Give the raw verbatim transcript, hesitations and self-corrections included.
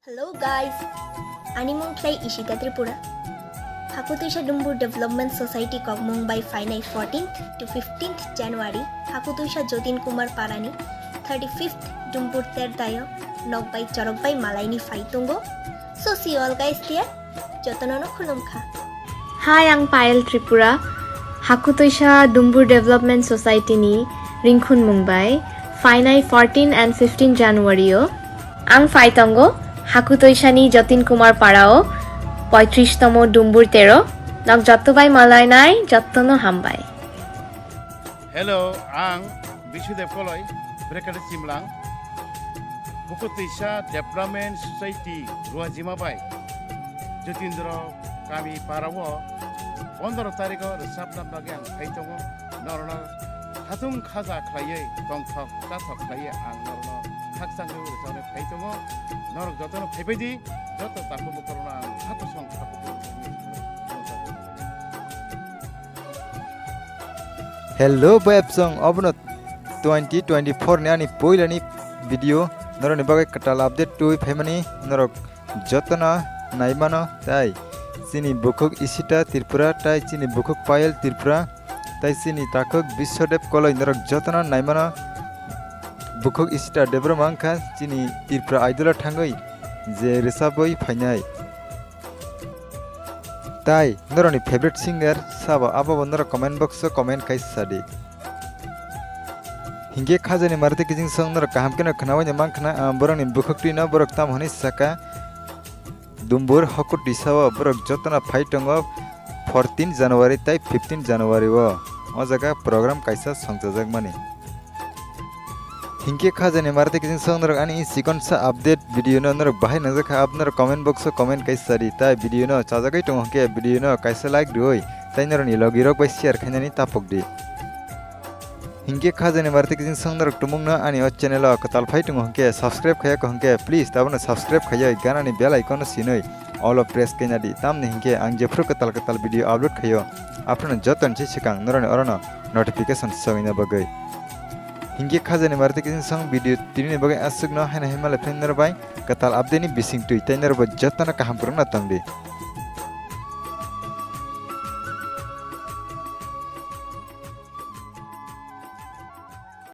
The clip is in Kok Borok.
Hello guys, ani mung khlai Ishita Tripura. Hakutuisa Dumbur Development Society kokmung bai phainai fourteenth to fifteenth January Hakutuisa Jotin Kumar Parani thirty-fifth Dumbur Terdayo nok bai chorok bai malaini phai tongo. So see you all guys there. Jotono no khulumkha. Hi, ang Payal Tripura, Hakutuisa Dumbur Development Society ni ringkhun mung bai phainai fourteen and fifteen January o ang phai tongo Hakutuisa ni Jotin Kumar Para o poitris tomo Dumbur Tero. Nok jotto bai malainai, jotto no hambai. Hello, ang Bishudev Koloi, Brekada Chimlang, Buku Tisa Development Society, Ruajima bai, Jotindro Kami Para o, pondro tariko resap nam lagi ang phai tongo, norno khatung khaja khlaiye, tongthok chathok khlaiye ang norno khakchangwi resap phai tongo, norok jotono phaibai di, joto takhuk bukhurokno ang khato song khato. Hello, boy, absong, obono twenty twenty-four ni ani poilani video, norokni bagwi kwtal update twi phaimani norok jotono naimano, tai chini bukhuk Ishita Tripura, tai chini bukhuk Payal Tripura, tai chini takhuk Biswadev Koloi, norok jotono naimano. Bukhuk Ishita Debbarma wngkha chini Tripura Idol o thangwi je rwchabwi phainai. Tai norokni favorite singer sabo, abobo norok comment box o comment kai sadi. Hinkhe khajani mari tei kiching song norok kaham kheno khnaui no mankha na, ah, borokni bukhuk twi no borok tamo hwnwi saka, Dumbur Hakutuisa o borok jotono phai tongo fourteen January tai fifteen January o, o jaga program kaisa songchajakmani. Hinkhe khajani mari tei kiching song norok ani chikon sa update video no norok bahai nangjakha, abo norok comment box o comment kaisa di, tai video no chajagwi tongo hinkhe video no kaisa like rwui tai norokni logi rok bai share khainani tapok di. Hinkhe khajani mari tei kiching song norok tumung no ani o channel o kwtal phai tongo hinkhe subscribe khaiya kho hinkhe please tabono subscribe khaiya ganani bell icon no sinui all o press kaina di, tamni hinkhe ang jephru kwtal kwtal video upload khaio aphano joto ni swkang norokni orono notification sogwina bagwi. Hinkhe khajani mari tei kiching song video tini ni bagwi aswk no haino hai malai phai norok bai kwtal update ni bising twi tai norok bo jotono kaham kwrwngno tong di.